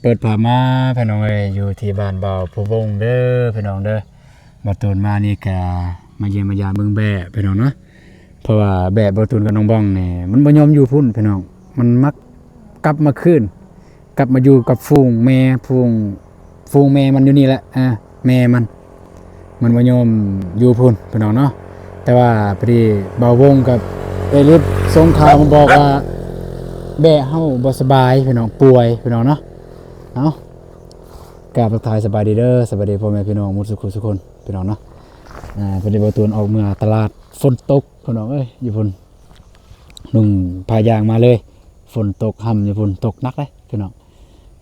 ເປີດພາບມາພີ່ນ້ອງເອີຍ ຢູ່ທີ່ບ້ານບ່າວພູວົງເດີພີ່ນ້ອງເດີ. ບ່າວຕູນມານີ້ກະມາຢ້ຽມມາຢາມເບິ່ງແບ້ພີ່ນ້ອງເນາະ ເພາະວ່າແບ້ບ່າວຕູນກັບນ້ອງບອງນີ້ ມັນບໍ່ຍອມຢູ່ພຸ້ນພີ່ນ້ອງ ມັນມັກກັບມາຄືນ ກັບມາຢູ່ກັບຝູງແມ່ ຝູງ ຝູງແມ່ມັນຢູ່ນີ້ແຫຼະ ອ່າ ແມ່ມັນ ມັນບໍ່ຍອມຢູ່ພຸ້ນພີ່ນ້ອງເນາະ. ແຕ່ວ່າພໍດີບ່າວວົງກັບເອື້ອຍລິບສົ່ງຂ່າວມາບອກວ່າ ແບ້ເຮົາບໍ່ສະບາຍພີ່ນ້ອງ ປ່ວຍພີ່ນ້ອງເນາະ. ເອົ້າ ກາບທັກທາຍສະບາຍດີເດີ ສະບາຍດີພໍ່ແມ່ພີ່ນ້ອງໝົດສູ່ຜູ້ສູ່ຄົນພີ່ນ້ອງເນາະ. ອ່າ ພໍດີບ່າວຕູນອອກເມືອຕະຫຼາດ ຝົນຕົກພີ່ນ້ອງເອີຍ ຢູ່ພຸ້ນ ນຸ່ງຜ້າຢາງມາເລີຍ ຝົນຕົກຮ່ຳຢູ່ພຸ້ນ ຕົກໜັກເດ້ພີ່ນ້ອງ.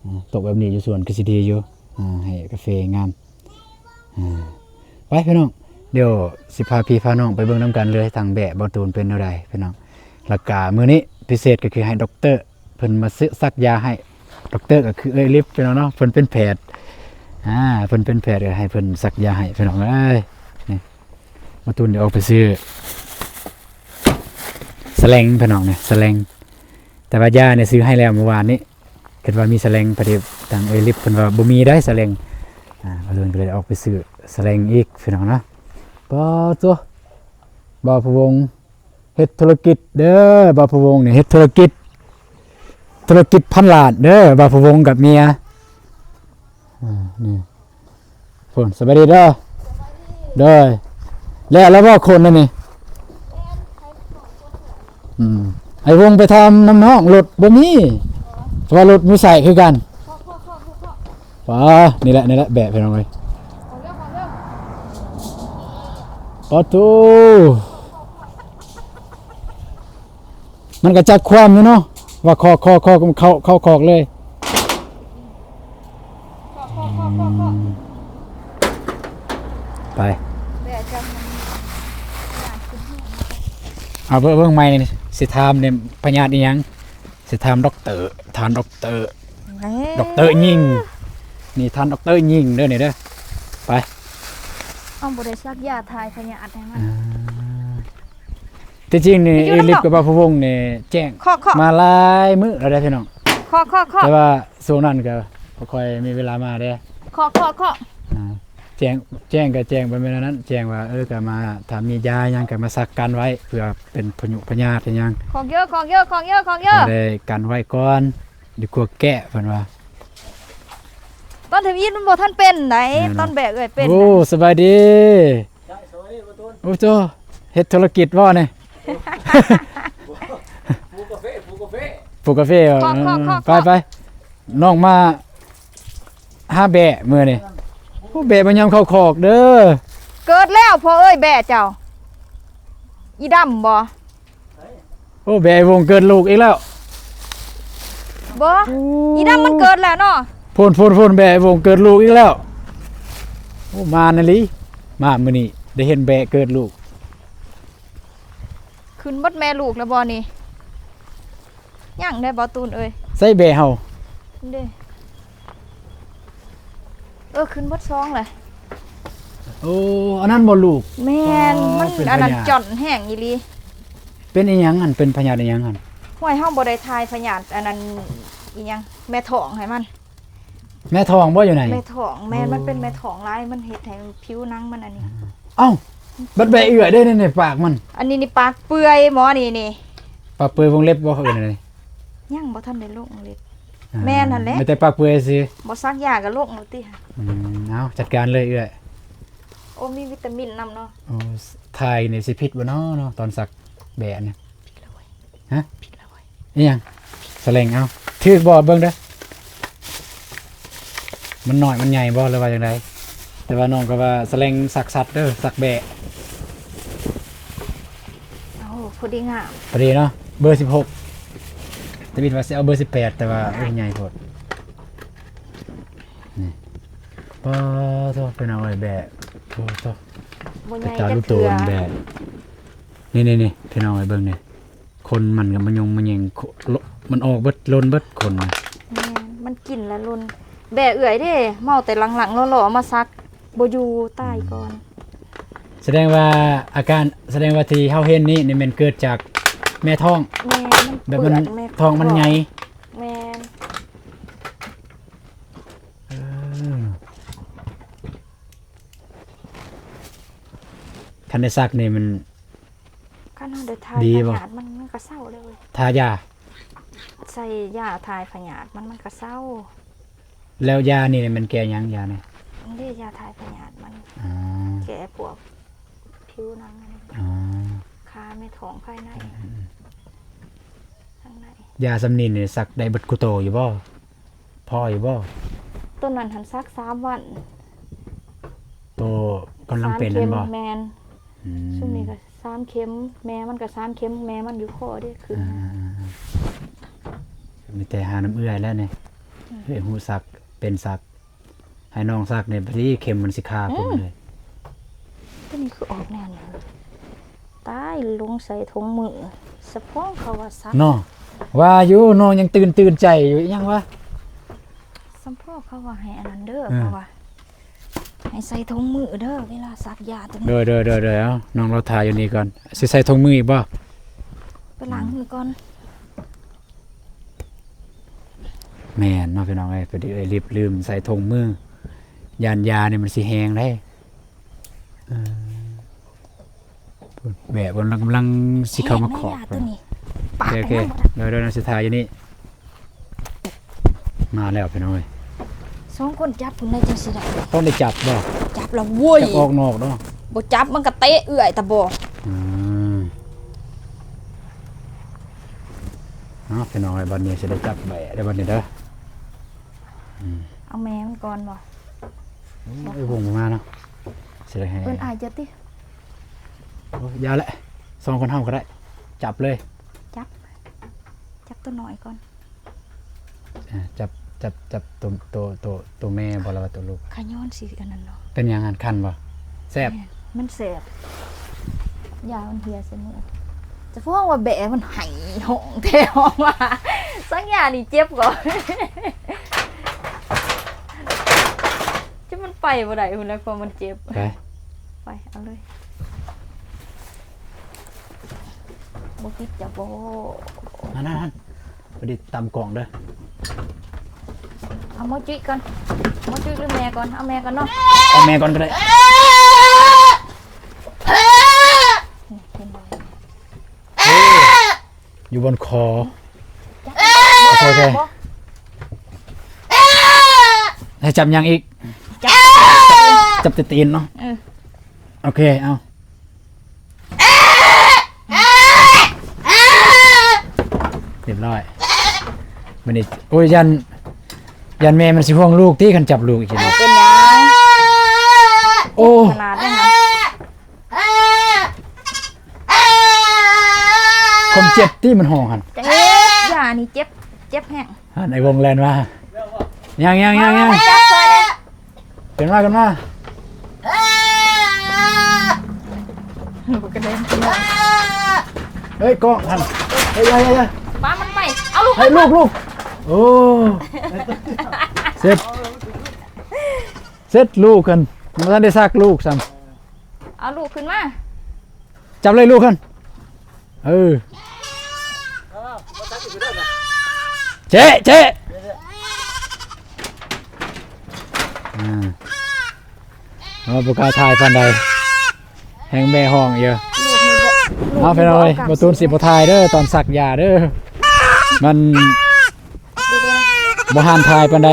ອ່າ ຕົກແບບນີ້ຢູ່ສວນຄືຊິດີຢູ່ ອ່າ ໃຫ້ກາເຟງາມ. ອ່າ ໄປພີ່ນ້ອງ ດຽວຊິພາພີ່ພານ້ອງໄປເບິ່ງນຳກັນເລີຍ ທາງແບ້ບ່າວຕູນເປັນແນວໃດພີ່ນ້ອງ. ແລ້ວກະມື້ນີ້ພິເສດກໍຄືໃຫ້ດັອກເຕີເພິ່ນມາຊ- ສັກຢາໃຫ້ ດັອກເຕີກໍຄືເອື້ອຍລິບພີ່ນ້ອງເນາະ ເພິ່ນເປັນແພດ ອ່າ ເພິ່ນເປັນແພດ ກໍໃຫ້ເພິ່ນສັກຢາໃຫ້ພີ່ນ້ອງເອີຍ. ນີ້ ບ່າວຕູນຈະອອກໄປຊື້ສະແລັງພີ່ນ້ອງ ນີ້ສະແລັງ ແຕ່ວ່າຢານີ້ຊື້ໃຫ້ແລ້ວມື້ວານນີ້ ຄິດວ່າມີສະແລັງ ພໍດີທາງເອື້ອຍລິບເພິ່ນວ່າບໍ່ມີໄດ໋ສະແລັງ. ອ່າ ບ່າວຕູນກໍເລີຍອອກໄປຊື້ສະແລັງອີກພີ່ນ້ອງເນາະ. ປາໂຕ ບ່າວພູວົງເຮັດທຸລະກິດເດີ ບ່າວພູວົງນີ້ເຮັດທຸລະກິດ ທຸລະກິດພັນລ້ານເດີ ບ່າວພູວົງກັບເມຍ. ອ່າ ນີ້ ພຸ້ນ ສະບາຍດີເດີ ໂດຍ ແລ້ວ ແລ້ວບໍ່ຄົນນັ້ນນີ້ ອືມ ໄອ້ວົງໄປຖາມນຳນ້ອງ ລົດບໍ່ມີ ເພາະວ່າລົດມີໃຊ້ຄືກັນ. ປາ ນີ້ແຫຼະ ນີ້ແຫຼະແບ້ພີ່ນ້ອງເອີຍ ປາໂຕ. ມັນກໍຈັກຄວາມຢູ່ເນາະ ວ່າຄອກ ຄອກ ຄອກ ເຂົ້າ ເຂົ້າຄອກເລີຍ. ຄອກ ຄອກ ຄອກ ຄອກ ຄອກ ໄປ ແບກຈັກມັນ ເອົາເບິ່ງ ເບິ່ງໃໝ່ນີ້ ຊິຖາມນີ້ພະຍາດອີ່ຫຍັງ ຊິຖາມດັອກເຕີ ທ່ານດັອກເຕີ ເອີ ດັອກເຕີຍິງ ນີ້ທ່ານດັອກເຕີຍິງເດີນີ້ເດີ. ໄປ ເອົາ ບໍ່ໄດ້ສັກຢາຖ່າຍພະຍາດໃຫ້ມັນ ອ່າ ທີ່ຈິງນີ້ ເອລິບກັບບ່າວພູວົງນີ້ແຈ້ງ ເຄາະ ເຄາະ ມາຫຼາຍມື້ແລ້ວເດ້ພີ່ນ້ອງ ເຄາະ ເຄາະ ເຄາະ ແຕ່ວ່າຊ່ວງນັ້ນກໍບໍ່ຄ່ອຍມີເວລາມາເດ້ ເຄາະ ເຄາະ ເຄາະ ອ່າ ແຈ້ງ ແຈ້ງກໍແຈ້ງບໍ່ແມ່ນອັນນັ້ນ ແຈ້ງວ່າ ເອີ ກໍມາ ຖ້າມີຢາຫຍັງກໍມາສັກກັນໄວ້ ເພື່ອເປັນພະຍຸພະຍາດອີ່ຫຍັງ ເຄາະເຢີ ເຄາະເຢີ ເຄາະເຢີ ເຄາະເຢີ ໄດ້ກັນໄວ້ກ່ອນ ດີກວ່າແກະ ເພິ່ນວ່າ ຕອນທຳອິດມັນບໍ່ທັນເປັນໃດ ແມ່ນ ຕອນແບກເອື້ອຍເປັນ ໂອ້ ນະ ສະບາຍດີ ສະບາຍດີ ໂອ້ໂຕ ເຮັດທຸລະກິດບໍ່ນີ້ ປູກກາເຟ ປູກກາເຟ ປູກກາເຟ ເອີ ເຄາະ ເຄາະ ເຄາະ ໄປ ໄປ ນ້ອງມາຫາແບ້ມື້ນີ້ ໂອ້ ແບ້ມາຍາມເຂົ້າຄອກເດີ ເກີດແລ້ວພໍ່ເອີຍ ແບ້ເຈົ້າ ອີດຳບໍ່ ໂອ້ ແບ້ວົງເກີດລູກອີກແລ້ວ ບໍ່ ໂອ້ ອີດຳມັນເກີດແລ້ວເນາະ ພຸ້ນໆໆ ແບ້ວົງເກີດລູກອີກແລ້ວ ໂອ້ ມານອີ່ຫຼີ ມາມື້ນີ້ໄດ້ເຫັນແບ້ເກີດລູກ ຂຶ້ນໝົດແມ່ລູກແລ້ວບໍ່ນີ້ ຍັງໄດ໋ບໍ່ຕູນເອີຍ ໃສແບ້ເຮົາ ເດ້ ເອີ ຂຶ້ນໝົດສອງແຫຼະ ໂອ້ ອັນນັ້ນບໍ່ລູກ ແມ່ນ ອໍ ມັນ ເປັນພະຍາດ ອັນນັ້ນຈ່ອນແຮງອີ່ຫຼີ ເປັນອີ່ຫຍັງຫັ້ນ ເປັນພະຍາດອີ່ຫຍັງຫັ້ນ ຫ້ວຍ ເຮົາບໍ່ໄດ້ຖ່າຍພະຍາດອັນນັ້ນ ອີ່ຫຍັງ ແມ່ທ້ອງໃຫ້ມັນ ແມ່ທ້ອງບໍ່ຢູ່ໃນ ແມ່ທ້ອງ ແມ່ນ ໂອ້ ມັນເປັນແມ່ທ້ອງຫຼາຍ ມັນເຮັດໃຫ້ຜິວໜັງມັນອັນນີ້ ເອົ້າ ບັດແບ້ເອື້ອຍເດ້ນີ້ ປາກມັນ ອັນນີ້ນີ້ປາກເປື່ອຍ ໝໍນີ້ນີ້ ປາກເປື່ອຍວົງເລັບບໍ່ ເຂົາເອີ້ນອັນນີ້ ຍັງບໍ່ທັນໄດ້ລົງເລັບ ອ່າ ແມ່ນຫັ້ນແຫຼະ ມີແຕ່ປາກເປື່ອຍຊື່ ບໍ່ສັກຢາກໍລົງແລ້ວຕິ ອືມ ເອົາ ຈັດການເລີຍເອື້ອຍ ໂອ້ ມີວິຕາມິນນຳເນາະ ໂອ້ ຖ່າຍນີ້ຊິຜິດບໍ່ເນາະ ເນາະ ຕອນສັກແບ້ນີ້ ຮະ ຜິດແລ້ວເວີຍ ອີ່ຫຍັງ ສະແລັງ ເອົາ ຖືກບໍ່ ເບິ່ງເດີ ມັນນ້ອຍມັນໃຫຍ່ບໍ່ ຫຼືວ່າຈັ່ງໃດ ແຕ່ວ່ານ້ອງກໍວ່າສະແລັງສັກສັດເດີ ສັກແບ້ ໂອ້ ພໍດີງາມ ພໍດີເນາະ ເບີສິບຫົກ ທຳອິດວ່າຊິເອົາເບີສິບແປດ ແຕ່ວ່າ ໂອ້ຍ ໃຫຍ່ໂພດ ນີ້ ປາໂທ້ ເປັນເອົາໄວ້ແບ້ ໂອ້ໂທ້ ບໍ່ໃຫຍ່ຈັກເທື່ອ ເປັນຕາລຸໂຕນແບ້ ນີ້ໆໆ ພີ່ນ້ອງເອີຍ ເບິ່ງນີ້ ຂົນມັນກໍມາຍົງມາແຍງ ໂລະ ມັນອອກເບິດ ຫຼົ່ນເບິດຂົນນະ ແມ່ນ ມັນກິນແລ້ວຫຼົ່ນ ແບ້ເອື້ອຍເດ້ ເມົາແຕ່ຫຼັງໆ ຫຼໍ່ໆ ມາສັກ ບໍ່ຢູ່ ຕາຍກ່ອນ ສະແດງວ່າອາການ ສະແດງວ່າທີ່ເຮົາເຫັນນີ້ ນີ້ແມ່ນເກີດຈາກແມ່ທ້ອງ ແມ່ນ ມັນ ແບບມັນ ເປືອກແມ່ ທ້ອງມັນໃຫຍ່ ແມ່ນ ຄັນໄດ້ສັກນີ້ມັນ ຄັນເຮົາໄດ້ຖ່າຍ ດີ ພະ ບໍ່ ຍາດມັນ ມັນກໍເຊົາເລີຍ. ທາຢາ ໃສ່ຢາຖ່າຍພະຍາດມັນ ມັນກໍເຊົາ. ແລ້ວຢານີ້ແມ່ນແກ້ຫຍັງ ຢານີ້? ເດ້ ຢາຖ່າຍພະຍາດມັນ. ອໍ ແກ້ພວກຜິວໜັງອັນນີ້. ອໍ ຄາແມ່ທ້ອງພາຍໃນ. ອືມ ທາງໃນ. ຢາສ່ຳນີ້ນີ້ສັກໄດ້ເບິດຄູ່ໂຕຢູ່ບໍ່? ພໍຢູ່ບໍ່? ໂຕນັ້ນຫັ້ນສັກສາມວັນ. ໂຕກຳລັງເປັນນັ້ນບໍ່? ສາມເຂັມ. ແມ່ນ. ອືມ ຊຸມນີ້ກໍສາມເຂັມ ແມ່ມັນກໍສາມເຂັມ. ແມ່ມັນຢູ່ຄໍເດ້ ຂຶ້ນ. ອ່າໆໆ ມີແຕ່ຫານຳເອື້ອຍແລ້ວນີ້. ອືມ ເອື້ອຍຮູ້ສັກ ເປັນສັກ ໃຫ້ນ້ອງສັກນີ້ ບາດນີ້ເຂັມມັນຊິຄາ ອືມ ຄົນເລີຍ. ຕົວນີ້ຄືອອກແນວນີ້ ຕາຍ ລົງໃສ່ຖົງມື. ສະໂພງເຂົາວ່າສັກເນາະ ວ່າຢູ່ເນາະ ຍັງຕື່ນ ຕື່ນໃຈຢູ່ ອີຫຍັງວະ? ສະໂພງເຂົາວ່າໃຫ້ອັນນັ້ນເດີ ເອີ ເຂົາວ່າໃຫ້ໃສ່ຖົງມືເດີ ເວລາສັກຢາຕົວນີ້. ໂດຍ ໂດຍ ໂດຍ ໂດຍ ເອົາ ນ້ອງລໍຖ້າຢູ່ນີ້ກ່ອນ. ຊິໃສ່ຖົງມືອີກບໍ່? ໄປລ້າງມືກ່ອນ. ແມ່ນເນາະ ພີ່ນ້ອງເອີຍ ພໍດີເອື້ອຍລິບລືມໃສ່ຖົງມື ຢ້ານຢານີ້ມັນຊິແຫ້ງເດ້. ເອີ ແບບວ່າກຳລັງຊິເຂົ້າມາຂອບ. ໂອເຄ ໂດຍໆ ຊິຖ່າຍຢູ່ນີ້. ມາແລ້ວ ພີ່ນ້ອງເອີຍ ສອງຄົນຈັບພຸ້ນໄດ້ ຈັ່ງຊິໄດ້. ຕ້ອງໄດ້ຈັບບໍ່? ຈັບລະໂວ້ຍ ຈັບອອກນອກເນາະ. ບໍ່ຈັບມັນກໍເຕະເອື້ອຍຕະບໍ. ອືມ ເອົາ ພີ່ນ້ອງເອີຍ ບັດນີ້ຊິໄດ້ຈັບແບະເດີ້ ບັດນີ້ເດີ້. ອືມ ເອົາແມ່ມັນກ່ອນບໍ່? ໂອ້ຍ ວົງມາເນາະ ຊິໄດ້ໃຫ້ ເອີ້ນອ້າຍເຈົ້າຕິ. ໂອ້ຍ ຢ່າແຫຼະ ສອງຄົນເຮົາກໍໄດ້ ຈັບເລີຍ. ຈັບ ຈັບຕົວນ້ອຍກ່ອນ. ອ່າ ຈັບ ຈັບ ຈັບໂຕ ໂຕ ໂຕ ໂຕແມ່ບໍ່ ຫຼືວ່າໂຕລູກ? ຂະຍ້ອນຊິອັນນັ້ນເນາະ. ເປັນຫຍັງຫັ້ນ ຄັນບໍ່? ແຊບ? ແມ່ນ ມັນແຊບ. ຢາມັນເຫ່ຍໃສ່ມື. ຈະຟ້ອງວ່າແບະມັນໄຫ້ ຮ້ອງແທ້ ຮ້ອງວ່າ ສັກຢານີ້ເຈັບກໍ ຈະມັນໄປບໍ່ໄດ້ພຸ້ນແຫຼະ ຄວາມມັນເຈັບ. ໄປ ໄປ ເອົາເລີຍ. ບໍ່ຕິດຈະບໍ່. ນັ້ນໆໆ ພໍດີຕຳກ້ອງເດີ້. ເອົາໝໍຈຸ້ຍກ່ອນ ໝໍຈຸ້ຍຫຼືແມ່ກ່ອນ? ເອົາແມ່ກ່ອນເນາະ. ເອົາແມ່ກ່ອນກໍໄດ້. ເຫັນບໍ່? ເອີ ຢູ່ບ່ອນຄໍ. ໂອເຄ ໂອເຄ. ໃຫ້ຈັບຫຍັງອີກ? ຈັບ ຈັບແຕ່ຕີນເນາະ. ເອີ ໂອເຄ ເອົາ. ຮຽບຮ້ອຍ. ບັດນີ້ ໂອ້ຍ ຢ້ານ ຢ້ານແມ່ມັນຊິຫ່ວງລູກຕິ ຄັນຈັບລູກອີກ. ເປັນຫຍັງ? ໂອ້ ຂະໜາດນັ້ນນະ. ຄວາມເຈັບຕິ ມັນຮ້ອງຫັ້ນ. ເຈັບ ຢານີ້ເຈັບ ເຈັບແຮງ. ຫັ້ນ ໄອ້ວົງແລ່ນມາ. ຍັງ ຍັງ ຍັງ ຍັງ. ຈັບຊ່ອຍແດ່. ຂຶ້ນມາ ຂຶ້ນມາ. ເຮີ້ຍ ກ້ອງຫັ້ນ. ເຮີ້ຍ ຢ່າ ຢ່າ ຢ່າ. ປາມັນໄປ. ເອົາລູກ ໃຫ້ລູກ ລູກ. ໂອ້ ເສັດ ເສັດລູກຫັ້ນ. ຍັງບໍ່ທັນໄດ້ຊັກລູກຊ້ຳ. ເອົາລູກຂຶ້ນມາ. ຈັບເລີຍລູກຫັ້ນ. ເອີ ເຈົ້ ເຈ້. ອ່າ ເອົາ ບໍ່ກ້າຖ່າຍປານໃດ ແຮງແມ່ຮ້ອງຢູ່. ເອົາ ພີ່ນ້ອງເອີຍ ບໍ່ຕູນຊິບໍ່ຖ່າຍເດີ້ ຕອນສັກຢາເດີ້ ມັນບໍ່ຫ້າມຖ່າຍປານໃດ. ອ່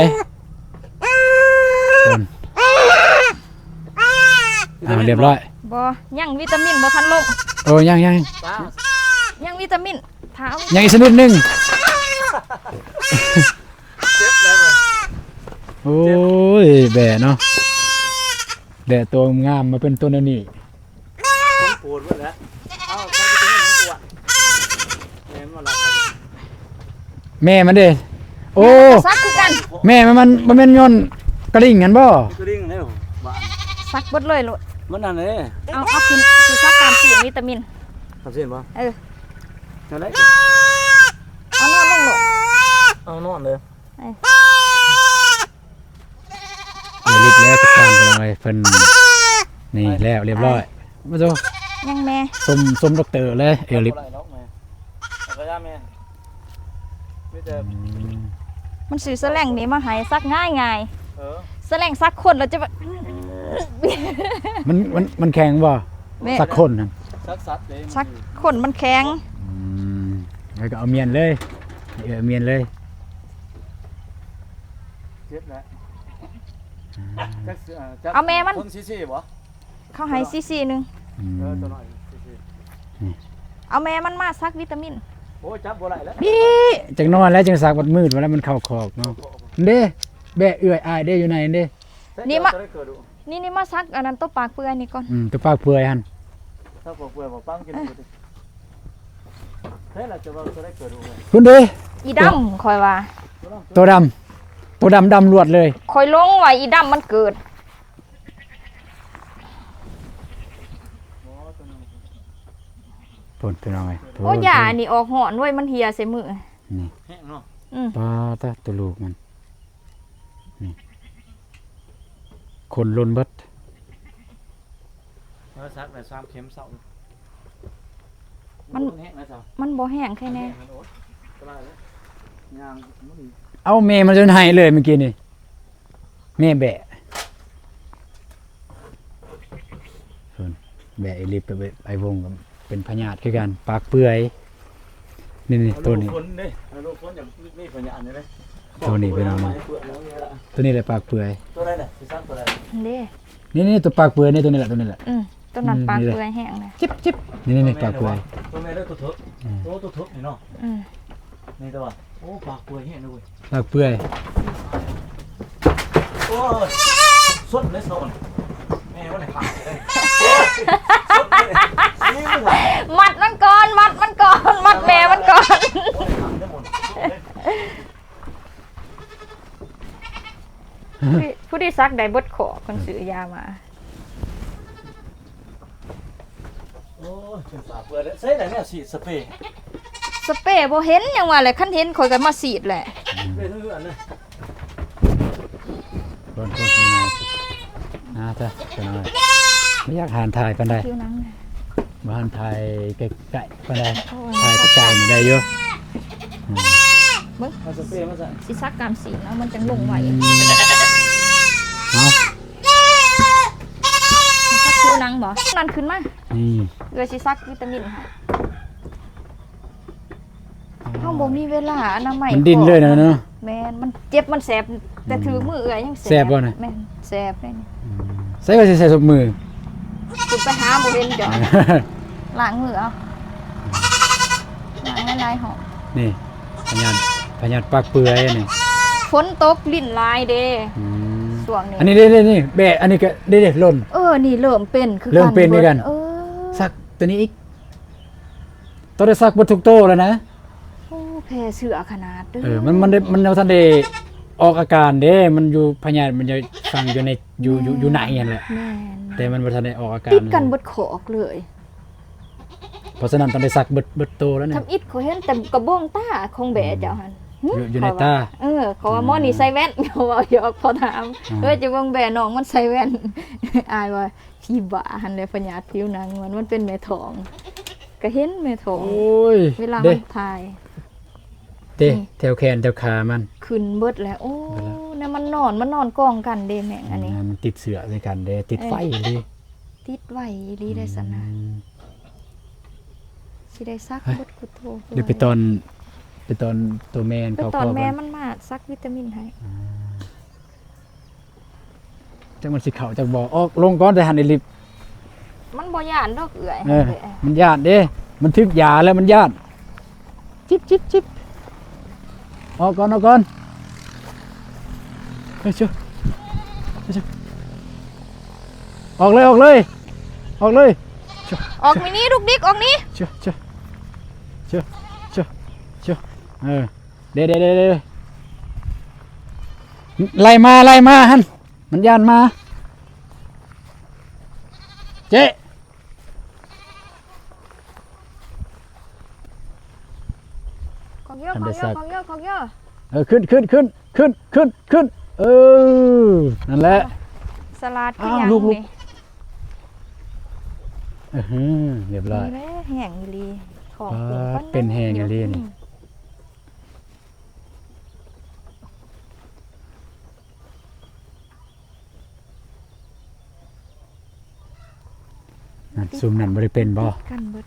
າ ຮຽບຮ້ອຍ. ບໍ່ ຍັງວິຕາມິນບໍ່ທັນລົງ. ໂອ້ ຍັງ ຍັງ ຍັງວິຕາມິນ ຖ້າເອົາ ຍັງອີກຊະນິດໜຶ່ງ. ເຈັບແລ້ວ. ໂອ້ຍ ແບະເນາະ ແບະໂຕງາມມາເປັນໂຕແນວນີ້. ຄົນໂກນໝົດແລ້ວ. ເອົ້າ ໃຊ້ວິຕາມິນຂອງອ້ວນ ແມ່ນບໍ່ລະ? ແມ່ມັນເດ້. ໂອ້ ສັກຄືກັນ. ແມ່ມັນ ມັນບໍ່ແມ່ນຍ້ອນກະລິ່ງຫັ້ນບໍ່? ກະລິ່ງແລ້ວ ສັກເບິດເລີຍໂລດ. ມັນນັ້ນເດ້. ເອົາ ເອົາຂຶ້ນ ຊິສັກຕາມຊີ້ນວິຕາມິນ. ຕາມຊີ້ນບໍ່? ເອີ ແນວໃດ? ເອົານອນລົງໂລດ. ເອົານອນເລີຍ. ເອີ ເອີລິບແລ້ວ ຈັດການໄປເລີຍເພິ່ນ. ນີ້ແລ້ວ ຮຽບຮ້ອຍ. ມາໂຕ ຍັງແມ່ ສົມ ສົມດັອກເຕີເລີຍ ເອີລິບ. ບໍ່ໄດ້ດອກແມ່ ເອົາກະຢາແມ່ ມີແຕ່ ອືມ ມັນຊື້ສະແລັງນີ້ມາໃຫ້ ສັກງ່າຍໆ. ເອີ ສະແລັງສັກຄົນແລ້ວຈະແບບ ມັນ ມັນ ມັນແຂງບໍ່? ແມ່ ສັກຂົນຫັ້ນ ສັກສັດເດ້ ສັກຂົນມັນແຂງ. ອືມ ແລ້ວກໍເອົາມ້ຽນເລີຍ ເອີ ມ້ຽນເລີຍ. ເຈັບແຫຼະ ອືມ ຈັກ ເອີ ຈັກ ເອົາແມ່ມັນ ຄົນຊີ້ໆບໍ່? ເຂົາໃຫ້ຊີ້ໆໜຶ່ງ. ອືມ ເອີ ຕົວນ້ອຍຊີ້ໆ ນີ້ ເອົາແມ່ມັນມາສັກວິຕາມິນ. ໂອ້ຍ ຈັບບໍ່ໄດ້ແລ້ວ ນີ້ ຈັກໜ້ອຍແລ້ວຈຶ່ງສັກ ບັດມືດມາແລ້ວມັນເຂົ້າຄອກເນາະ. ເດ້ ແບະເອື້ອຍອ້າຍເດ້ ຢູ່ໃນນັ້ນເດ້. ນີ້ມາ ນີ້ ນີ້ມາສັກອັນນັ້ນ ຕົວປາກເປືອຍນີ້ກ່ອນ. ອືມ ຕົວປາກເປືອຍຫັ້ນ ສັກປາກເປືອຍບໍ່? ປັງກິນ ເອີ ເດ້. ໃຊ່ລະ ຈະວ່າຕົວໃດເກີດລູກເອີຍ? ພຸ້ນເດ້ ອີດຳ ຂ້ອຍວ່າ ຕົວດຳ ຕົວດຳ ດຳລວດເລີຍ. ຂ້ອຍຫຼົງວ່າອີດຳມັນເກີດ. ພຸ້ນ ພີ່ນ້ອງເອີຍ ໂອ້ ຢາອັນນີ້ອອກຮ້ອນເວີຍ ມັນເຫ່ຍໃສ່ມື. ນີ້ ແຮງເນາະ. ອືມ ປາດຕະ ຕົວລູກມັນ ນີ້ ຂົນຫຼົ່ນເບິດ. ເອີ ສັກໄດ້ສາມເຂັມເຊົາ. ມັນ ມັນແຮງນະເຈົ້າ ມັນບໍ່ແຮງ ໃຄແນ່. ມັນ ໂອ້ຍ ສະບາຍເລີຍ ຍ່າງມັນ. ເອົາແມ່ມັນຈົນໄຫ້ເລີຍມື້ກີ້ນີ້ ແມ່ແບະ ເພິ່ນແບະອີລິບ ແບະໄອວົງກໍເປັນພະຍາດຄືກັນ ປາກເປືອຍ. ນີ້ ນີ້ ໂຕນີ້ ເອົາລູກຄົນເດ້ ເອົາລູກຄົນຢ່າມີພະຍາດເດ້. ໂຕນີ້ເປັນຫຍັງ? ໂຕນີ້ແຫຼະປາກເປືອຍ. ໂຕໃດລະ ຊິສັກໂຕໃດ? ນີ້ ນີ້ ນີ້ ໂຕປາກເປືອຍນີ້ ໂຕນີ້ແຫຼະ ໂຕນີ້ແຫຼະ. ອືມ ໂຕນັ້ນ ອືມ ປາກເປືອຍແຮງນະ ເຈັບໆ. ນີ້ ນີ້ ນີ້ ປາກເປືອຍ ໂຕແມ່ເດີ ໂຕເຖິກ. ອືມ ໂອ້ ໂຕເຖິກນີ້ເນາະ. ອືມ ນີ້ແຕ່ວ່າ ໂອ້ ປາກເປືອຍແຮງເວີຍ. ປາກເປືອຍ. ໂອ້ຍ ສົດເລີຍ ສົດ ແມ່ມັນຂາດເລີຍ. ສົດເລີຍ ນີ້ມັນ ມັດມັນກ່ອນ ມັດມັນກ່ອນ ມັດແມ່ມັນກ່ອນ. ໂອ້ຍ ຂາດເລີຍໝົດ ສົດເລີຍ. ຜູ້ທີ່ ຜູ້ທີ່ສັກໄດ້ເບິດຂໍ້ ເພິ່ນຊື້ຢາມາ. ໂອ້ຍ ເປັນປາກເປື້ອນແລ້ວ ໃຊ້ໄດ້ແນວສີດສະເປ. ສະເປບໍ່ເຫັນ ຫຍັງວ່າແຫຼະ ຄັນເຫັນຂ້ອຍກໍມາສີດແຫຼະ. ເປັນເຮືອນນະ ເບິ່ງໂຄສະນາ ນາເຖາະ ເພິ່ນວ່າ ບໍ່ຢາກຫັນຖ່າຍປານໃດ ຜິວໜັງ ບໍ່ຫັນຖ່າຍໃກ້ໆປານໃດ. ໂອ້ຍ ຖ່າຍໄກໆນີ້ໄດ້ຢູ່. ອືມ ເບິ່ງ ເອົາສະເປມາໃສ່ ຊິສັກກາມສີນເອົາ ມັນຈັ່ງລົງໄວ. ອືມ ເອົາ ສັກຜິວໜັງບໍ່? ນັ້ນຂຶ້ນມາ ນີ້ ເອື້ອຍຊິສັກວິຕາມິນໃຫ້. ອໍ ເຮົາບໍ່ມີເວລາອະນາໄມ ມັນດິ້ນເລີຍນະເນາະ. ແມ່ນ ມັນເຈັບ ມັນແສບ ແຕ່ຖືມືເອື້ອຍຍັງແສບ. ແສບບໍ່ນະ? ແມ່ນ ແສບເດ້ນີ້. ອືມ ໃສ່ວ່າຊິໃສ່ສົບມື ຄຸດໄປຫາບໍ່ເຫັນເຈົ້າ. ລ້າງມືເອົາ ລ້າງຫຼາຍໆຮອບ. ນີ້ ພະຍາດ ພະຍາດປາກເປືອຍນີ້ ຝົນຕົກ ລິ້ນຫຼາຍເດ້. ອືມ ຊ່ວງນີ້ ອັນນີ້ເດ້ໆ ນີ້ແບະ ອັນນີ້ກໍເດ້ໆ ຫຼົ່ນ. ເອີ ນີ້ເລີ່ມເປັນຄືກັນ ເລີ່ມເປັນຄືກັນ. ເອີ ສັກຕົວນີ້ອີກ ຕ້ອງໄດ້ສັກເບິດທຸກໂຕແລ້ວນະ. ໂອ້ ແຜ່ເຊື້ອຂະໜາດເດີ. ເອີ ມັນ ມັນໄດ້ ມັນຍັງບໍ່ທັນໄດ້ອອກອາການເດ້ ມັນຢູ່ ພະຍາດມັນຍັງຝັງຢູ່ໃນ ຢູ່ ຢູ່ ຢູ່ໃນຫັ້ນແຫຼະ. ແມ່ນ ແຕ່ມັນບໍ່ທັນໄດ້ອອກອາການ ຕິດກັນເບິດຄອກເລີຍ. ເພາະສະນັ້ນຕ້ອງໄດ້ສັກເບິດ ເບິດໂຕແລ້ວນີ້. ທຳອິດຂ້ອຍເຫັນແຕ່ກະບອງຕາຂອງແບະເຈົ້າຫັ້ນ. ຫື ຢູ່ ຢູ່ໃນຕາ. ເອີ ເຂົາວ່າໝໍນີ້ໃສ່ແວ່ນ ເຂົາເວົ້າຫຍອກ ພໍຖາມ ເອີ ເຈົ້າເບິ່ງແບະນ້ອງມັນໃສ່ແວ່ນ. ອ້າຍວ່າ ຜີບ້າຫັ້ນແຫຼະ ພະຍາດຜິວໜັງມັນ ມັນເປັນແມ່ທ້ອງ ກະເຫັນແມ່ທ້ອງ. ໂອ້ຍ ເວລາມັນຖ່າຍ ເດ້ ນີ້ ແຖວແຂນແຖວຂາມັນ ຂຶ້ນເບິດແລ້ວ. ໂອ້ ແນວມັນນອນ ມັນນອນກອງກັນເດ້ແມ່ ອັນນີ້ ມັນຕິດເຊື້ອໃສ່ກັນເດ້ ຕິດໄຟອີ່ຫຼີ. ຕິດໄວອີ່ຫຼີໄດ໋ຊັ້ນນະ. ອືມ ຊິໄດ້ສັກເບິດກູໂຕ. ເດີ ໄປຕອນ ໄປຕອນໂຕແມ່ ໄປຕອນແມ່ມັນມາສັກວິຕາມິນໃຫ້. ອ່າ ຈັກມັນຊິເຂົ້າຈັກບໍ່. ອອກລົງກ່ອນ ແຕ່ຫັນໄອ້ລິບ ມັນບໍ່ຢ້ານດອກເອື້ອຍ. ເອີ ມັນຢ້ານເດ້ ມັນຖືກຢາແລ້ວມັນຢ້ານ. ຈິບ ຈິບ ຈິບ ອອກກ່ອນ ອອກກ່ອນ. ເອີ ເຊີຍ ເອີ ເຊີຍ ອອກເລີຍ ອອກເລີຍ ອອກເລີຍ. ເຊີຍ ອອກນີ້ ລຸກດິກອອກນີ້. ເຊີຍ ເຊີຍ ເຊີຍ ເຊີຍ ເຊີຍ. ເອີ ເດ້ ເດ້ ເດ້ ເດ້ ໄລ່ມາ ໄລ່ມາຫັ້ນ ມັນຢ້ານໝາ. ເຈ້ ຂອງເຍອະ ຂອງເຍອະ ຂອງເຍອະ ຂອງເຍອະ. ເອີ ຂຶ້ນ ຂຶ້ນ ຂຶ້ນ ຂຶ້ນ ຂຶ້ນ ຂຶ້ນ. ເອີ ນັ້ນແຫຼະ ສະຫຼາດຄືຫຍັງນີ້. ເອີ ຮຶ ຮຽບຮ້ອຍ. ນີ້ແຫຼະແຮງອີ່ຫຼີ ຂອງເປັນ ເປັນແຮງອີ່ຫຼີນີ້. ອືມ. ນັ້ນ ຊຸມນັ້ນບໍ່ໄດ້ເປັນບໍ່? ຕິດກັນເບິດ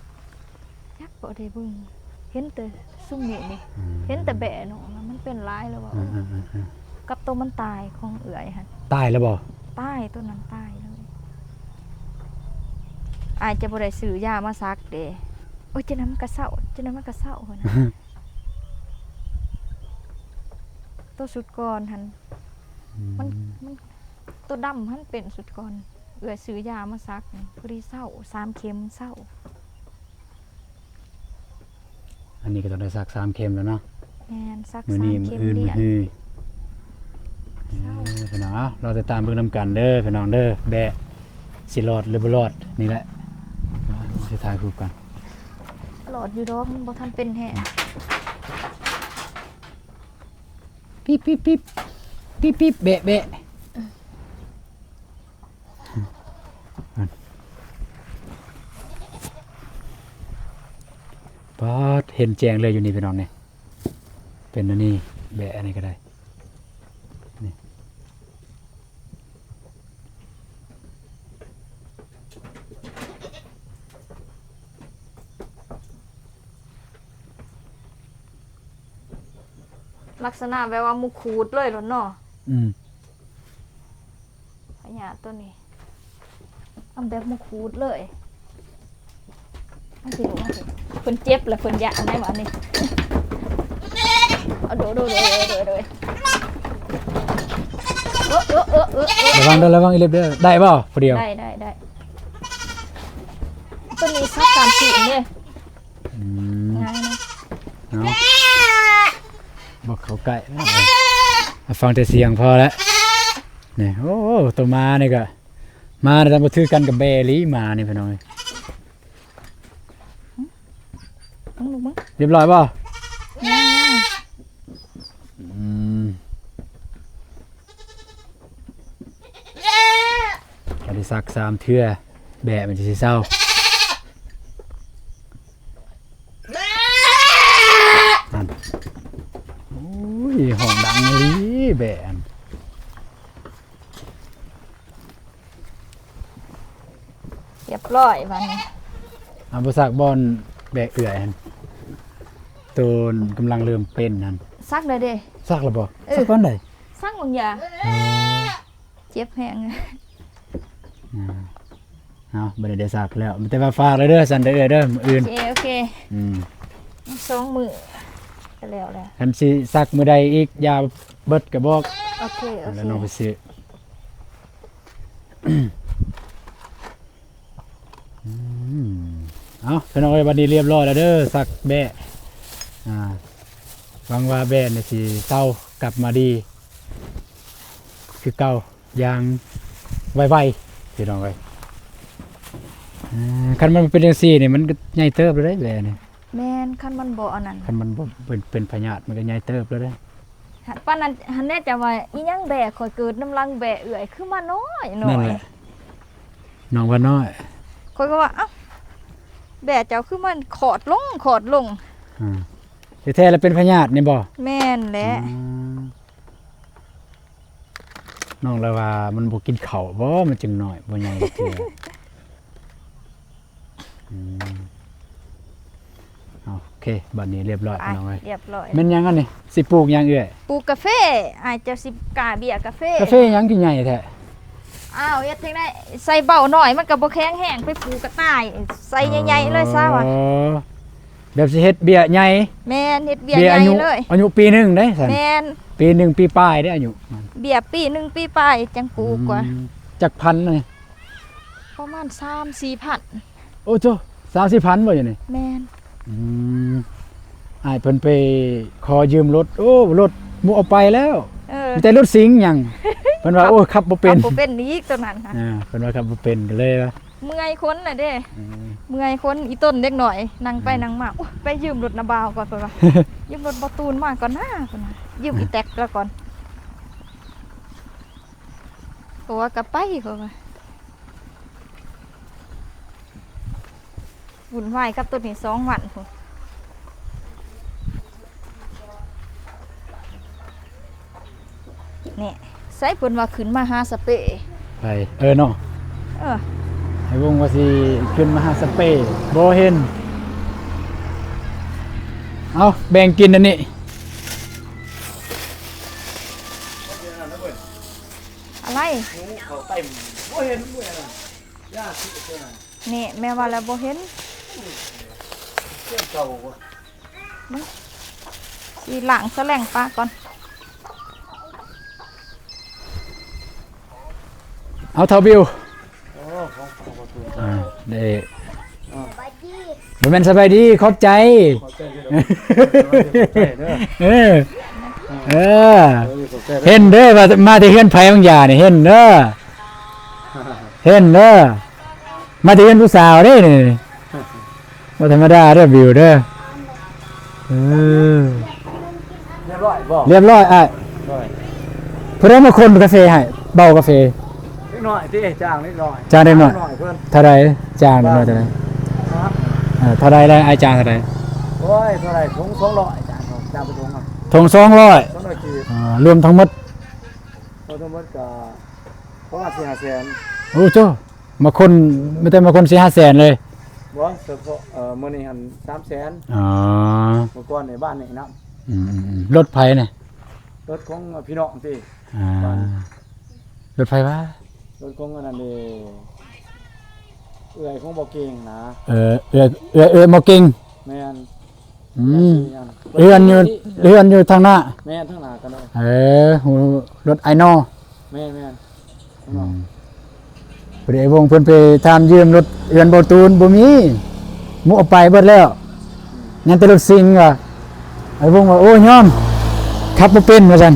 ຈັກບໍ່ໄດ້ເບິ່ງ ເຫັນແຕ່ຊຸມນີ້ນີ້ ອືມ ເຫັນແຕ່ແບ້ນ້ອງນະ ມັນເປັນຫຼາຍແລ້ວວ່າ ອືມໆໆໆ ກັບໂຕມັນຕາຍຂອງເອື້ອຍຫັ້ນ ຕາຍແລ້ວບໍ່? ຕາຍ ໂຕນັ້ນຕາຍເລີຍ ອາດຈະບໍ່ໄດ້ຊື້ຢາມາສັກເດ້ ໂອ້ຍ ຈັ່ງນັ້ນມັນກະເຊົາ ຈັ່ງນັ້ນມັນກະເຊົາຫັ້ນນະ ໂຕຊຸດກ່ອນຫັ້ນ ອືມ ມັນ ມັນ ໂຕດຳຫັ້ນເປັນຊຸດກ່ອນ ເອື້ອຍຊື້ຢາມາສັກ ພໍດີເຊົາ ສາມເຂັມເຊົາ ອັນນີ້ກໍຕ້ອງໄດ້ສັກສາມເຂັມແລ້ວເນາະ ແມ່ນ ສັກ ມື້ນີ້ ສາມເຂັມ ມື້ອື່ນ ມື້ຮື ເອີ ພີ່ນ້ອງ ເອົາ ລໍຕິດຕາມເບິ່ງນຳກັນເດີພີ່ນ້ອງເດີ ແບ້ຊິລອດຫຼືບໍ່ລອດ ນີ້ແຫຼະ ຊິຖ່າຍຮູບກັນ ລອດຢູ່ດອກ ມັນບໍ່ທັນເປັນແຮງ ປິບ ປິບ ປິບ ປິບ ປິບ ແບະ ແບະ ປາດ ເຫັນແຈ້ງເລີຍຢູ່ນີ້ພີ່ນ້ອງນີ້ ເປັນອັນນີ້ ແບະອັນນີ້ກໍໄດ້ ນີ້ ລັກສະນະແບບວ່າໝູຂູດເລີຍໂລດເນາະ ອືມ ພະຍາດໂຕນີ້ ເອົາແບບໝູຂູດເລີຍ ມາຊິລູກ ມາຊິ ເພິ່ນເຈັບແລ້ວເພິ່ນຢ້ານໄດ໋ບາດນີ້ ເອົາ ໂດ ໂດ ໂດ ໂດ ໂດ ລະວັງເດີ ລະວັງອີ່ເລັບເດີ ໄດ້ບໍ່? ຜູ້ດຽວ ໄດ້ ໄດ້ ໄດ້ ໂຕນີ້ສັກຕາມຊີ້ນເດ້ ອືມ ງ່າຍເນາະ ເອົາ ບໍ່ເຂົ້າໃກ້ ຟັງແຕ່ສຽງພໍແລ້ວ ນີ້ ໂອ້ ໂຕໝານີ້ກໍ ໝານີ້ຕ້ອງບໍ່ຖືກັນກັບແບ້ອີ່ຫຼີ ໝານີ້ພີ່ນ້ອງເອີຍ ເບິ່ງລູກເບິ່ງ ຮຽບຮ້ອຍບໍ່? ຍັງ ຍັງ ອືມ ກໍໄດ້ສັກສາມເທື່ອ ແບ້ມັນຊິເຊົາ ນັ້ນ ໂອ້ຍ ຮ້ອງດັງອີ່ຫຼີແບ້ຫັ້ນ ຮຽບຮ້ອຍບາດນີ້ ເອົາ ບໍ່ສັກບ່ອນແບກເອື້ອຍຫັ້ນ ໂຕນກຳລັງເລີ່ມເປັນຫັ້ນ ສັກແລ້ວເດ້ ສັກແລ້ວບໍ່? ເອີ ສັກຕອນໃດ? ສັກບາງຢ່າງ ເອີ ເຈັບແຮງ ອ່າ ເອົາ ບັດນີ້ໄດ້ສັກແລ້ວ ແຕ່ວ່າຝາກເລີຍເດີ ຊັ້ນເດີເອື້ອຍເດີ ມື້ອື່ນ ໂອເຄ ໂອເຄ ອືມ ສອງມື້ກໍແລ້ວແຫຼະ ຄັນຊິສັກມື້ໃດອີກ ຢາເບິດກໍບອກ ໂອເຄ ໂອເຄ ແລ້ວນ້ອງໄປຊື້ ອືມ ເອົາ ພີ່ນ້ອງເອີຍ ບັດນີ້ຮຽບຮ້ອຍແລ້ວເດີ ສັກແບ້ ອ່າ ຫວັງວ່າແບ້ນີ້ຊິເຊົາກັບມາດີຄືເກົ່າຢ່າງໄວໆ ພີ່ນ້ອງເອີຍ ອ່າ ຄັນມັນເປັນຈັ່ງຊີ້ນີ້ ມັນກໍໃຫຍ່ເຕີບແລ້ວເດ້ແບ້ນີ້ ແມ່ນ ຄັນມັນບໍ່ອັນນັ້ນ ຄັນມັນບໍ່ເປັນ ເປັນພະຍາດ ມັນກໍໃຫຍ່ເຕີບແລ້ວເດ້ ປານນັ້ນຫັ້ນແຫຼະ ຈະວ່າອີ່ຫຍັງແບ້ ຂ້ອຍເກີດນຳຫຼັງແບ້ເອື້ອຍ ຄືມານ້ອຍໆ ນັ້ນແຫຼະ ນ້ອງວ່ານ້ອຍ ຂ້ອຍກໍວ່າ ເອົ້າ ແບ້ເຈົ້າຄືມັນຂອດລົງ ຂອດລົງ ອືມ ທີ່ແທ້ແລ້ວເປັນພະຍາດນີ້ບໍ່? ແມ່ນແຫຼະ ອືມ ນ້ອງລະວ່າມັນບໍ່ກິນເຂົ້າບໍ່ ມັນຈຶ່ງນ້ອຍ ບໍ່ໃຫຍ່ຈັກເທື່ອ ອືມ ເອົາ ໂອເຄ ບັດນີ້ຮຽບຮ້ອຍ ໄປ ພີ່ນ້ອງເອີຍ ຮຽບຮ້ອຍ ແມ່ນຫຍັງອັນນີ້? ຊິປູກຫຍັງເອື້ອຍ? ປູກກາເຟ ອ້າຍເຈົ້າຊິກ້າເບ້ຍກາເຟ ກາເຟຫຍັງຄືໃຫຍ່ແທ້? ອ້າວ ເຮັດຈັ່ງໃດ ໃສ່ເບົ້ານ້ອຍມັນກໍບໍ່ແຂງແຮງ ໄປປູກກະຕ່າຍ ໃສ່ໃຫຍ່ໆເລີຍຊະວ່າ ອໍ ແບບຊິເຮັດເບ້ຍໃຫຍ່ ແມ່ນ ເຮັດເບ້ຍໃຫຍ່ເລີຍ ອາຍຸປີໜຶ່ງເດ້ຊັ້ນ ແມ່ນ ປີໜຶ່ງປີປາຍເດ້ອາຍຸ ເບ້ຍປີໜຶ່ງປີປາຍຈັ່ງປູກວ່າ ອືມ ຈັກພັນນີ້? ປະມານສາມສີ່ພັນ ໂອ້ໂທ້ ສາມສີ່ພັນບໍ່ຢູ່ນີ້? ແມ່ນ ອືມ ອ້າຍເພິ່ນໄປຂໍຢືມລົດ ໂອ້ ລົດໝູ່ເອົາໄປແລ້ວ ເອີ ມີແຕ່ລົດສິງຫຍັງ ເພິ່ນວ່າ ໂອ້ ຂັບບໍ່ເປັນ ຂັບບໍ່ເປັນອີກໂຕນັ້ນຫະ ອ່າ ເພິ່ນວ່າຂັບບໍ່ເປັນ ກໍເລີຍວ່າ ເມື່ອຍຄົນນະເດ້ ເອີ ເມື່ອຍຄົນ ອີ່ຕົນເດັກນ້ອຍ ນັ່ງໄປ ເອີ ນັ່ງມາ ໂອ້ຍ ໄປຢືມລົດນາບ່າວກ່ອນ ເພິ່ນວ່າ ຢືມລົດບ່າວຕູນມາກ່ອນນາ ເພິ່ນວ່າ ຢືມອີ່ແຕັກລາວກ່ອນ ເພາະວ່າກໍໄປ ເພາະວ່າວຸ່ນວາຍກັບໂຕນີ້ສອງວັນພຸ້ນ ນີ້ ໃສເພິ່ນວ່າຂຶ້ນມາຫາສະເປ ໃຜ? ເອີເນາະ ເອີ ໄອ້ວົງວ່າຊິຂຶ້ນມາຫາສະເປ ບໍ່ເຫັນ. ເອົາ ແບ່ງກິນອັນນີ້. ອະໄລ? ເຂົ້າໄປບໍ່ເຫັນ. ນີ້ແມ່ວ່າແລ້ວບໍ່ເຫັນ. ຊິລ້າງສະແຫຼງປາກ່ອນ. ເອົາ ທ້າວບິວ. ໂອ້ ຂອງຝາກບໍ່ຖືກ. ອ່າ ເດ້. ອ່າ ບໍ່ແມ່ນສະບາຍດີ ຂອບໃຈ. ຂອບໃຈເດີ. ເອີ ເອີ ເອີ ຂອບໃຈເດີ. ເຫັນເດີວ່າມາແຕ່ເຮືອນໃຜບາງຢ່ານີ້ ເຫັນເດີ ເຫັນເດີ. ມາແຕ່ເຮືອນຜູ້ສາວເດ້ນີ້. ບໍ່ທຳມະດາເດີ ບິວເດີ. ເອີ ຮຽບຮ້ອຍບໍ່? ຮຽບຮ້ອຍອ້າຍ. ໂດຍ. ຜູ້ໃດມາຄົນກາເຟໃຫ້ ເບົາກາເຟ? ເດັກນ້ອຍຕິ ຈ້າງເດັກນ້ອຍ. ຈ້າງເດັກນ້ອຍ. ເທົ່າໃດ? ຈ້າງເດັກນ້ອຍເທົ່າໃດ? ຮະ? ເອີ ເທົ່າໃດລະ ອ້າຍຈ້າງເທົ່າໃດ? ໂອ້ຍ ເທົ່າໃດ? ຖົງສອງຮ້ອຍ ຈ້າງເຂົາ ຈ້າງໄປຖົງ ຖົງສອງຮ້ອຍ. ສອງຮ້ອຍກີບ. ອ່າ ລວມທັງໝົດ ລວມທັງໝົດກະປະມານສີ່ຫ້າແສນ. ໂອ້ໂຈ ມາຄົນ ມີແຕ່ມາຄົນສີ່ຫ້າແສນເລີຍ. ບໍ່ ສະເພາະ ເອີ ມື້ນີ້ຫັ້ນສາມແສນ. ອໍ ເມື່ອກ່ອນໃນບ້ານນີ້ນຳ. ອືມໆໆ ລົດໃຜນີ້? ລົດຂອງພີ່ນ້ອງຕິ. ອ່າ ລົດໃຜວະ? ລົດຂອງອັນນັ້ນເດ ເອື້ອຍຂອງບໍ່ເກັ່ງນະ. ເອີ ເອື້ອຍ ເອື້ອຍ ເອື້ອຍບໍ່ເກັ່ງ. ແມ່ນ. ອືມ ເຮືອນຢູ່ ເຮືອນຢູ່ທາງໜ້າ. ແມ່ນ ທາງໜ້າກັນເລີຍ. ເອີ ຮູ້ລົດອ້າຍນໍ. ແມ່ນໆ ອືມ ພໍດີໄອ້ວົງເພິ່ນໄປຖາມຢືມລົດເຮືອນບໍ່ຕູນ ບໍ່ມີ ໝູ່ເອົາໄປເບິດແລ້ວ. ອືມ ຍັງແຕ່ລົດຊິງວ່າ ໄອ້ວົງວ່າ ໂອ້ ຍອມ ຂັບບໍ່ເປັນວ່າຊັ້ນ.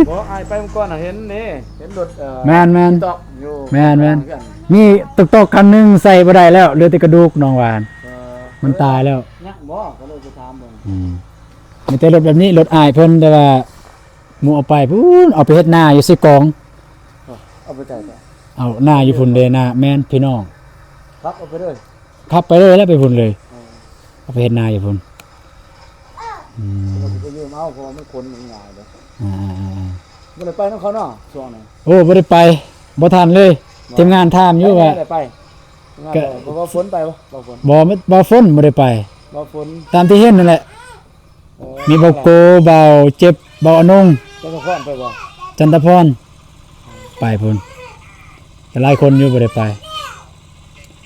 ບໍ່ ອ້າຍໄປມື້ກ່ອນນະ ເຫັນເດ້ ເຫັນລົດ ເອີ ແມ່ນໆ ຕອກຢູ່. ແມ່ນໆ ມີຕອກໆ ຄັນໜຶ່ງໃສ່ບໍ່ໄດ້ແລ້ວ ເຫຼືອແຕ່ກະດູກ ນ້ອງວ່າ. ເອີ ມັນຕາຍແລ້ວ. ຍັງບໍ່ ກໍເລີຍໄປຖາມເບິ່ງ. ອືມ ມີແຕ່ລົດແບບນີ້ ລົດອ້າຍເພິ່ນ ແຕ່ວ່າໝູ່ເອົາໄປພຸ້ນ ເອົາໄປເຮັດນາຢູ່ເຊກອງ. ເອົາໄປໃສ? ເອົານາຢູ່ພຸ້ນເດ້ ນາ ແມ່ນ ພີ່ນ້ອງ ຂັບເອົາໄປເລີຍ. ຂັບໄປເລີຍແລ້ວ ໄປພຸ້ນເລີຍ. ເອີ ເອົາໄປເຮັດນາຢູ່ພຸ້ນ. ອືມ ເຮົາໄປຢືມເອົາ ເພາະວ່າມັນຂົນມັນງ່າຍເດ້. ອ່າໆໆໆ ບໍ່ໄດ້ໄປນຳເຂົາເນາະຊ່ວງນີ້. ໂອ້ ບໍ່ໄດ້ໄປ ບໍ່ທັນເລີຍ. ບໍ່ ທີມງານຖາມຢູ່ວ່າ ໄປ ໄປ ງານ ກະ ບໍ່ ບໍ່ຝົນໄປບໍ່? ບໍ່ຝົນ ບໍ່ ບໍ່ຝົນບໍ່ໄດ້ໄປ. ບໍ່ຝົນ ຕາມທີ່ເຫັນນັ້ນແຫຼະ. ໂອ້ ມີເບົາໂກ ເບົາເຈັບ ເບົາອະນົງ. ຈັນທະພອນໄປບໍ່? ຈັນທະພອນ ໄປພຸ້ນ ແຕ່ຫຼາຍຄົນຢູ່ບໍ່ໄດ້ໄປ.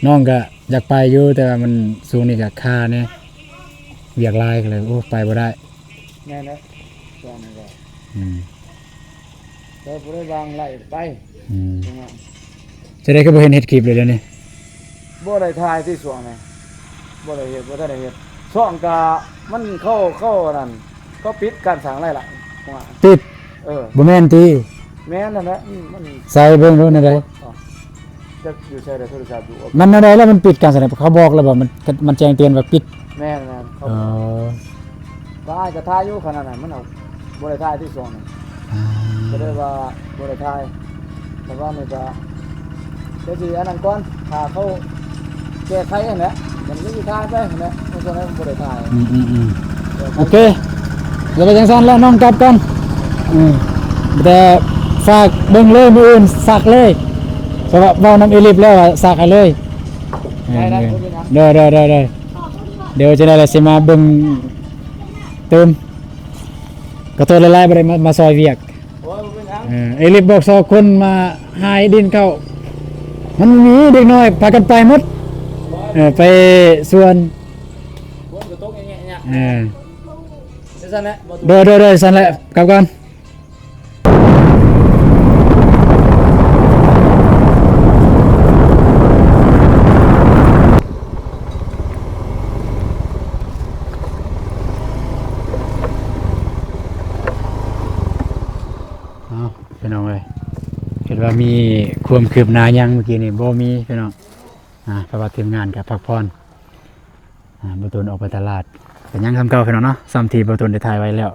ນ້ອງກະຢາກໄປຢູ່ ແຕ່ວ່າມັນຊ່ວງນີ້ກະຄາແດ່ ວຽກຫຼາຍ ກໍເລີຍ ໂອ້ ໄປບໍ່ໄດ້. ແມ່ນແຫຼະ ຊ່ວງນີ້ກະ ອືມ ແຕ່ຜູ້ໃດວ່າງໄລ່ໄປ. ອືມ ຈັ່ງໃດຄືບໍ່ເຫັນເຮັດຄລິບເລີຍດຽວນີ້? ບໍ່ໄດ້ຖ່າຍຕິຊ່ວງນີ້ ບໍ່ໄດ້ເຮັດ ບໍ່ທັນໄດ້ເຮັດ. ຊ່ອງກະມັນເຂົ້າ ເຂົ້າອັນນັ້ນ ເຂົາປິດການສ້າງລາຍໄດ້. ປິດ? ເອີ ບໍ່ແມ່ນຕິ? ແມ່ນນັ້ນແຫຼະ. ອືມ ມັນ ໃສ່ເບິ່ງດູແນວໃດ? ຈັກຢູ່ໃສລະໂທລະສັບຢູ່. ມັນແນວໃດລະ ມັນປິດການສະແດງ? ເຂົາບອກລະບໍ່? ມັນ ມັນແຈ້ງເຕືອນວ່າປິດ. ແມ່ນໆ ເຂົາ ເອີ ວ່າອ້າຍກະຖ່າຍຢູ່ຂະນະນັ້ນ ມັນເອົາ ບໍ່ໄດ້ຖ່າຍທີ່ຊ່ວງນັ້ນ. ອ່າ ກະເລີຍວ່າບໍ່ໄດ້ຖ່າຍ. ແຕ່ວ່ານີ້ກະ ດຽວຊິອັນນັ້ນກ່ອນ ຖ້າເຂົາແກ້ໄຂຫັ້ນແຫຼະ ມັນກໍຊິຖ່າຍໄປຫັ້ນແຫຼະ. ໃນຊ່ວງນັ້ນບໍ່ໄດ້ຖ່າຍ. ອືມໆໆ ໂອເຄ ແລ້ວວ່າຈັ່ງຊັ້ນແລ້ວ ນ້ອງກັບກ່ອນ. ອືມ ແຕ່ຝາກເບິ່ງເລີຍ ມື້ອື່ນສັກເລີຍ ເພາະວ່າເວົ້ານຳເອລິບແລ້ວວ່າສັກໃຫ້ເລີຍ. ໄດ້ໆ ບໍ່ເປັນຫຍັງ. ໂດຍໆໆ ດຽວຈັ່ງໃດລະຊິມາເບິ່ງຕື່ມ. ຂໍໂທດຫຼາຍໆ ບໍ່ໄດ້ມາ ມາຊ່ອຍວຽກ. ໂອ້ຍ ບໍ່ເປັນຫຍັງ. ເອີ ເອລິບບອກສອງຄົນມາຫາດິນເຂົ້າ ມັນມີເດັກນ້ອຍພາກັນໄປໝົດ. ເອີ ໄປສວນ ຝົນກໍຕົກແຍະໆ. ເອີ ຊັ້ນແຫຼະ. ໂດຍໆໆ ຊັ້ນແຫຼະ ກັບກ່ອນ. ເອົາ ພີ່ນ້ອງເອີຍ ຄິດວ່າມີຄວາມຄືບໜ້າຫຍັງ? ມື້ກີ້ນີ້ບໍ່ມີພີ່ນ້ອງ. ອ່າ ເພາະວ່າທີມງານກໍພັກຜ່ອນ. ອ່າ ບໍ່ໂຕນອອກໄປຕະຫຼາດ ກໍຍັງສ່ຳເກົ່າພີ່ນ້ອງເນາະ ສ່ຳທີ່ບໍ່ໂຕນໄດ້ຖ່າຍໄວ້ແລ້ວ.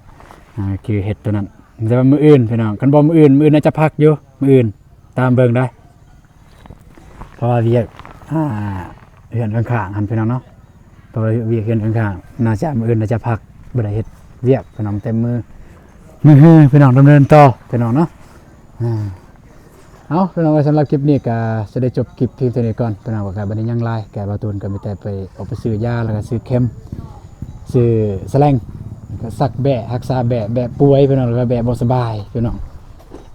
ອ່າ ຄືເຮັດໂຕນັ້ນ ແຕ່ວ່າມື້ອື່ນພີ່ນ້ອງ ຄັນບໍ່ມື້ອື່ນ ມື້ອື່ນອາດຈະພັກຢູ່ ມື້ອື່ນຕາມເບິ່ງໄດ້. ເພາະວ່າວຽກ ອ່າ ເຮືອນຂ້າງໆຫັ້ນພີ່ນ້ອງເນາະ ເພາະວ່າວຽກເຮືອນຂ້າງໆ ໜ້າຈະມື້ອື່ນໜ້າຈະພັກ ບໍ່ໄດ້ເຮັດວຽກພີ່ນ້ອງ ແຕ່ມື້ ມື້ຮືພີ່ນ້ອງ ດຳເນີນຕໍ່ພີ່ນ້ອງເນາະ. ອ່າ ເອົາ ພີ່ນ້ອງເອີຍ ສຳລັບຄລິບນີ້ກໍຈະໄດ້ຈົບຄລິບພຽງເທົ່ານີ້ກ່ອນ ພີ່ນ້ອງ. ກໍບໍ່ໄດ້ຫຍັງຫຼາຍ ກໍບ່າວຕູນກໍມີແຕ່ໄປອອກໄປຊື້ຢາ ແລ້ວກໍຊື້ເຂັມ ຊື້ສະແລງ ກໍສັກແບ້ ຮັກສາແບ້ ແບ້ປ່ວຍ ພີ່ນ້ອງ ແລ້ວກໍແບ້ບໍ່ສະບາຍ ພີ່ນ້ອງ.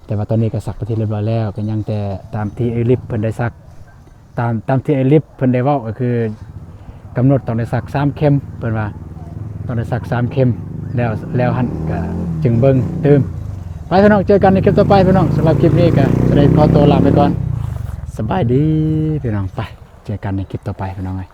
ແຕ່ວ່າຕອນນີ້ກໍສັກເປັນທີ່ຮຽບຮ້ອຍແລ້ວ ກໍຍັງແຕ່ຕາມທີ່ເອື້ອຍລິບເພິ່ນໄດ້ສັກ ຕາມ ຕາມທີ່ເອື້ອຍລິບເພິ່ນໄດ້ເວົ້າ ກໍຄືກຳນົດຕ້ອງໄດ້ສັກສາມເຂັມ ເພິ່ນວ່າຕ້ອງໄດ້ສັກສາມເຂັມ ແລ້ວ ແລ້ວຫັ້ນກໍຈຶ່ງເບິ່ງຕື່ມ. ໄປ ພີ່ນ້ອງ ເຈີກັນໃນຄລິບຕໍ່ໄປ ພີ່ນ້ອງ. ສຳລັບຄລິບນີ້ກໍຈະໄດ້ຂໍຕົວລາໄປກ່ອນ. ສະບາຍດີ ພີ່ນ້ອງ. ໄປ ເຈີກັນໃນຄລິບຕໍ່ໄປ ພີ່ນ້ອງເອີຍ.